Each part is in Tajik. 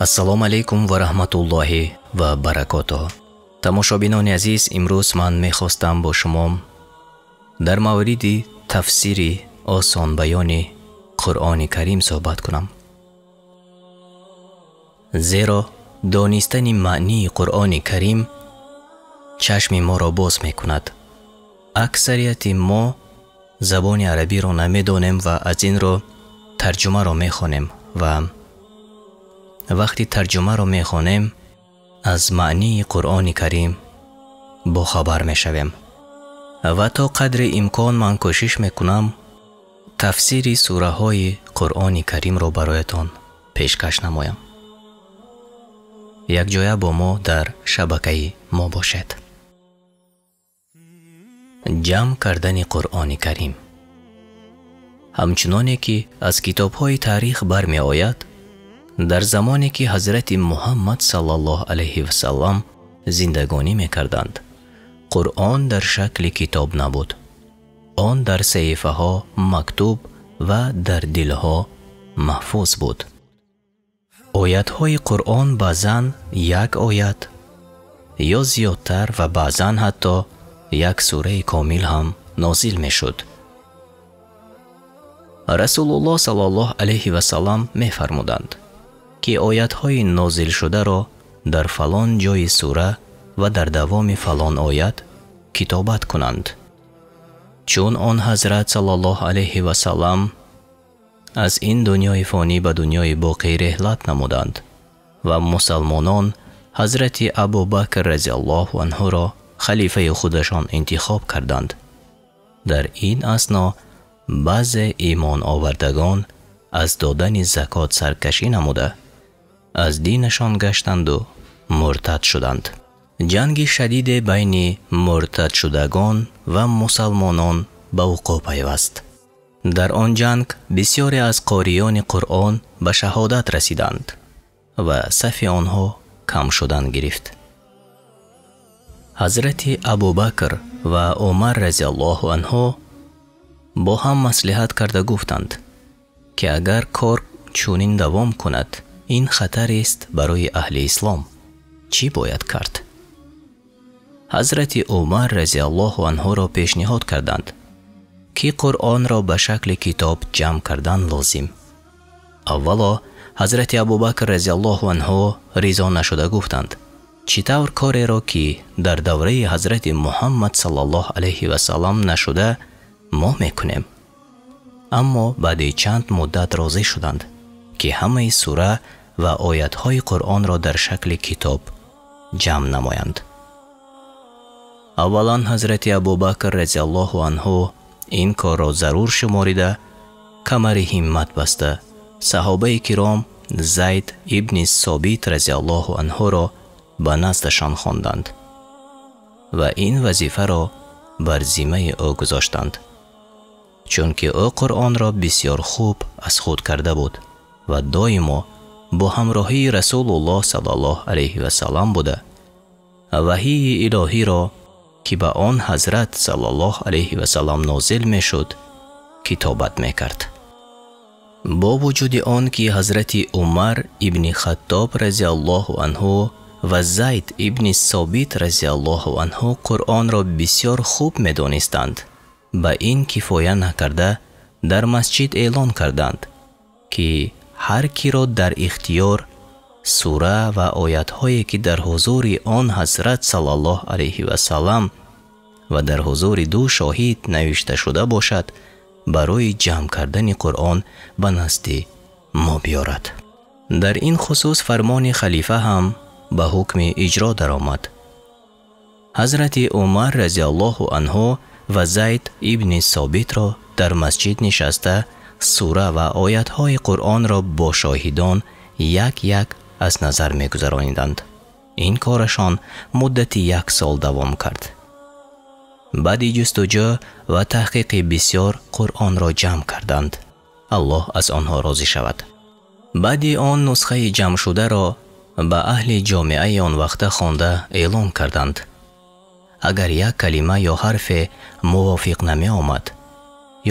Ассалому алайкум ва раҳматуллоҳи ва баракотуҳ. Тамошобинони азиз, имрӯз ман мехостам бо шумо дар мавриди тафсири осонбаёни Қуръони Карим суҳбат кунам. Зеро донистани маънии Қуръони Карим чашми моро боз мекунад. Аксарияти мо забони арабиро намедонем ва аз ин рӯ тарҷумаро мехонем ва вақти тарҷумаро мехонем аз маънии Қуръони Карим бохабар мешавем. Ва то қадри имкон ман кӯшиш мекунам тафсири сураҳои Қуръони Каримро бароятон пешкаш намоям. Якҷоя бо мо дар шабакаи мо бошед. Ҷамъ кардани Қуръони Карим. Ҳамчуноне ки аз китобҳои таърих бармеояд, дар замоне ки ҳазрати Муҳаммад саллаллоҳу алайҳи васаллам зиндагонӣ мекарданд, Қуръон дар шакли китоб набуд. Он дар саҳифаҳо мактуб ва дар дилҳо маҳфуз буд. Оятҳои Қуръон баъзан як оят ё зиёдтар ва баъзан ҳатто як сураи комил ҳам нозил мешуд. Расулуллоҳ саллаллоҳу алайҳи васаллам мефармуданд, ки оятҳои нозилшударо дар фалон ҷои сура ва дар давоми фалон оят китобат кунанд. Чун он ҳазрат саллаллоҳу алайҳи васаллам аз ин дунёи фонӣ ба дунёи боқӣ реҳлат намуданд ва мусалмонон ҳазрати Абубакр разияллоҳу анҳуро халифаи худашон интихоб карданд. Дар ин асно баъзе имоновардагон аз додани закот саркашӣ намуда, аз динашон гаштанду муртад шуданд. Ҷанги шадиде байни муртадшудагон ва мусалмонон ба вуқӯъ пайваст. Дар он ҷанг бисёре аз қориёни Қуръон ба шаҳодат расиданд ва сафи онҳо кам шудан гирифт. Ҳазрати Абубакр ва Умар разияллоҳу анҳу бо ҳам маслиҳат карда гуфтанд, ки агар кор чунин давом кунад, ин хатарест барои аҳли ислом. Чӣ бояд кард? Ҳазрати Умар разияллоҳу анҳуро пешниҳод карданд, ки Қуръонро ба шакли китоб ҷамъ кардан лозим. Аввало ҳазрати Абубакр разияллоҳу анҳу ризо нашуда гуфтанд, чӣ тавр кореро ки дар давраи ҳазрати Муҳаммад саллаллоҳу алайҳи васаллам нашуда мо мекунем. Аммо баъди чанд муддат розӣ шуданд, ки ҳамаи сура ва оятҳои Қуръонро дар шакли китоб ҷамъ намоянд. Аввалан ҳазрати Абубакр разияллоҳу анҳу ин корро зарур шуморида, камари ҳиммат баста, саҳобаи киром Зайд ибни Собит разияллоҳу анҳуро ба наздашон хонданд ва ин вазифаро бар зиммаи ӯ гузоштанд, чунки ӯ Қуръонро бисёр хуб аз худ карда буд ва доимо бо ҳамроҳии Расулуллоҳ саллаллоҳу алайҳи васаллам буда, ваҳии илоҳиро ки ба он ҳазрат саллаллоҳу алайҳи васаллам нозил мешуд, китобат мекард. Бо вуҷуди он ки ҳазрати Умар ибни Хаттоб разияллоҳу анҳу ва Зайд ибни Собит разияллоҳу анҳу Қуръонро бисёр хуб медонистанд, ба ин кифоя накарда дар масҷид эълон карданд, ки ҳар киро дар ихтиёр сура ва оятҳое ки дар ҳузури он ҳазрат саллаллоҳу алайҳи васаллам ва дар ҳузури ду шоҳид навишта шуда бошад, барои ҷамъ кардани Қуръон ба назди мо биёрад. Дар ин хусус фармони халифа ҳам ба ҳукми иҷро даромад. Ҳазрати Умар разияллоҳу анҳу ва Зайд ибни Собитро дар масҷид нишаста сура ва оятҳои Қуръонро бо шоҳидон як-як аз назар мегузарониданд. Ин корашон муддати як сол давом кард. Баъди ҷустуҷӯ ва таҳқиқи бисёр Қуръонро ҷамъ карданд. Аллоҳ аз онҳо розӣ шавад. Баъди он нусхаи ҷамъшударо ба аҳли ҷомеаи он вақта хонда эълон карданд. Агар як калима ё ҳарфе мувофиқ намеомад,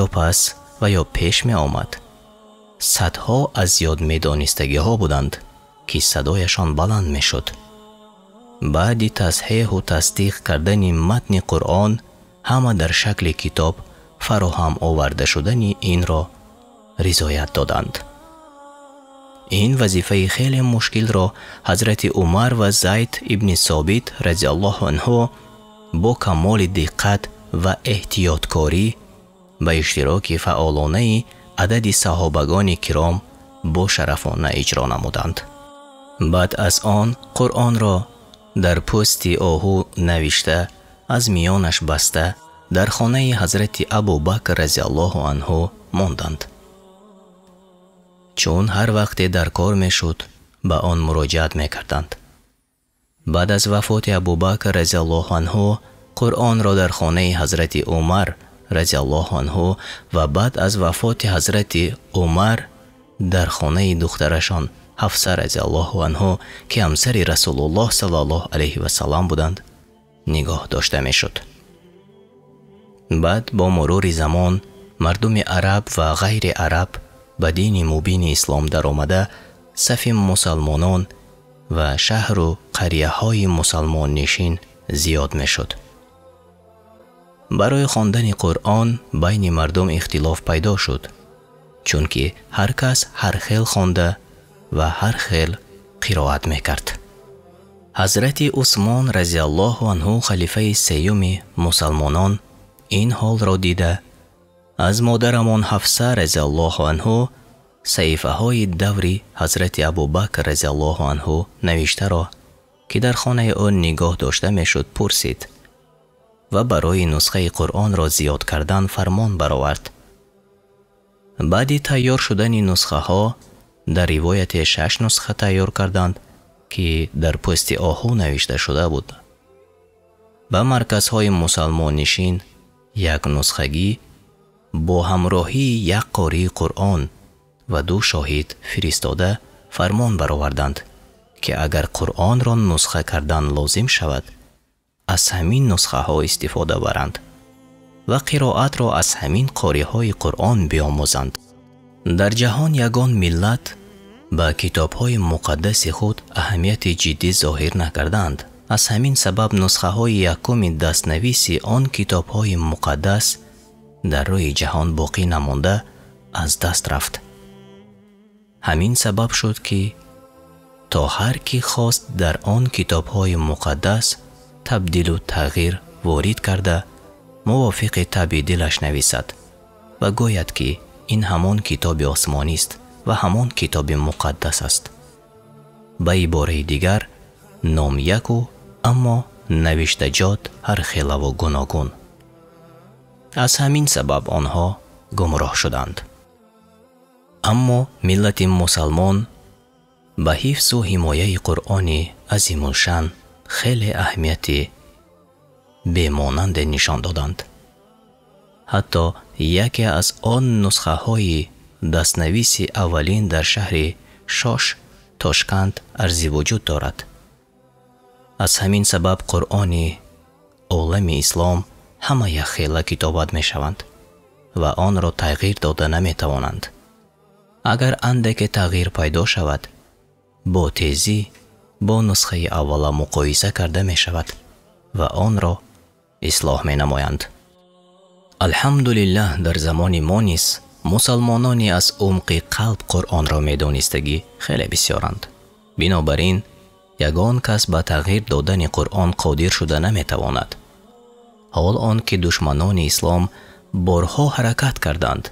ё пас ва ё пеш меомад, садҳо аз ёд медонистагиҳо буданд, ки садояшон баланд мешуд. Баъди тасҳеҳу тасдиқ кардани матни Қуръон ҳама дар шакли китоб фароҳам оварда шудани инро ризоят доданд. Ин вазифаи хеле мушкилро ҳазрати Умар ва Зайд ибни Собит разияллоҳу анҳу бо камоли диққат ва эҳтиёткорӣ ба иштироки фаъолонаи адади саҳобагони киром бо шарафона иҷро намуданд. Баъд аз он Қуръонро дар пӯсти оҳу навишта, аз миёнаш баста, дар хонаи ҳазрати Абубакр разияллоҳу анҳу монданд. Чун ҳар вақте дар кор мешуд, ба он муроҷиат мекарданд. Баъд аз вафоти Абубакр разияллоҳу анҳу Қуръонро дар хонаи ҳазрати Умар разияллоҳу анҳу ва баъд аз вафоти ҳазрати Умар дар хонаи духтарашон Ҳафса разияллоҳу анҳу, ки ҳамсари Расулуллоҳ саллаллоҳу алайҳи васаллам буданд, нигоҳ дошта мешуд. Баъд бо мурури замон мардуми араб ва ғайри араб ба дини мубини ислом даромада, сафи мусалмонон ва шаҳру қарияҳои мусалмоннишин зиёд мешуд. Барои хондани Қуръон байни мардум ихтилоф пайдо шуд, чунки ҳар кас ҳар хел хонда ва ҳар хел қироат мекард. Ҳазрати Усмон разияллоҳу анҳу, халифаи сеюми мусалмонон, ин ҳолро дида, аз модарамон Ҳафса разияллоҳу анҳу саҳифаҳои даври ҳазрати Абубакр разияллоҳу анҳу навиштаро, ки дар хонаи ӯ нигоҳ дошта мешуд, пурсид ва барои нусхаи Қуръонро зиёд кардан фармон баровард. Баъди тайёр шудани нусхаҳо дар ривояте 6 нусха тайёр карданд, ки дар пӯсти оҳу навишта шуда буд. Ба марказҳои мусалмоннишин як нусхагӣ бо ҳамроҳии як қории Қуръон ва 2 шоҳид фиристода фармон бароварданд, ки агар Қуръонро нусха кардан лозим шавад, аз ҳамин нусхаҳо истифода баранд ва қироатро аз ҳамин қориҳои Қуръон биомӯзанд. Дар ҷаҳон ягон миллат ба китобҳои муқаддаси худ аҳамияти ҷиддӣ зоҳир накарданд. Аз ҳамин сабаб нусхаҳои якуми дастнависи он китобҳои муқаддас дар рӯи ҷаҳон боқӣ намонда аз даст рафт. Ҳамин сабаб шуд, ки то ҳар ки хост дар он китобҳои муқаддас табдилу тағйир ворид карда, мувофиқи табъи дилаш нависад ва гӯяд, ки ин ҳамон китоби осмонист ва ҳамон китоби муқаддас аст. Ба ибораи дигар, ном яку, аммо навиштаҷот ҳархелаву гуногун. Аз ҳамин сабаб онҳо гумроҳ шуданд. Аммо миллати мусалмон ба ҳифзу ҳимояи Қуръони азимушшан хеле аҳамияти бемонанде нишон доданд. Ҳатто яке аз он нусхаҳои дастнависи аввалин дар шаҳри Шош, Тошканд арзи вуҷуд дорад. Аз ҳамин сабаб Қуръони олами ислом ҳама якхела китобат мешаванд ва онро тағйир дода наметавонанд. Агар андаке тағйир пайдо шавад, бо тезӣ бо нусхаи аввала муқоиса карда мешавад ва онро ислоҳ менамоянд. Алҳамдулиллаҳ, дар замони мо низ мусалмонони аз умқи қалб Қуръонро медонистагӣ хеле бисёранд. Бинобар ин, ягон кас ба тағйир додани Қуръон қодир шуда наметавонад. Ҳол он ки душманони ислом борҳо ҳаракат карданд,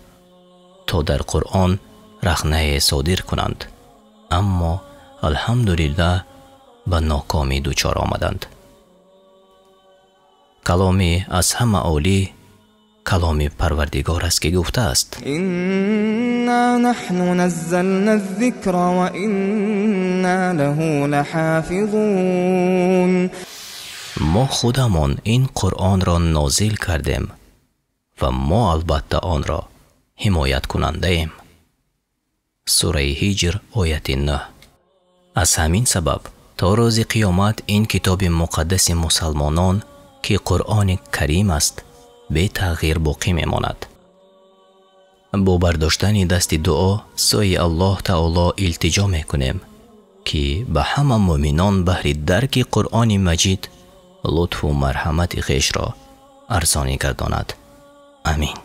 то дар Қуръон рахнае содир кунанд, аммо алҳамдулиллаҳ ба нокомӣ дучор омаданд. Каломи аз ҳама олӣ каломи Парвардигор аст, ки гуфтааст: Инна наҳну наззална зикра ва инна лаҳу лаҳофизун. Мо худамон ин Қуръонро нозил кардем ва мо албатта онро ҳимояткунандаем. Сураи Ҳиҷр, ояти 9. Аз ҳамин сабаб то рӯзи қиёмат ин китоби муқаддаси мусалмонон, ки Қуръони Карим аст, бетағйир боқӣ мемонад. Бо бардоштани дасти дуо сӯи Аллоҳ Таоло илтиҷо мекунем, Ки ба ҳама мӯъминон баҳри дарки Қуръони Маҷид лутфу марҳамати хешро арзонӣ гардонад. Амин.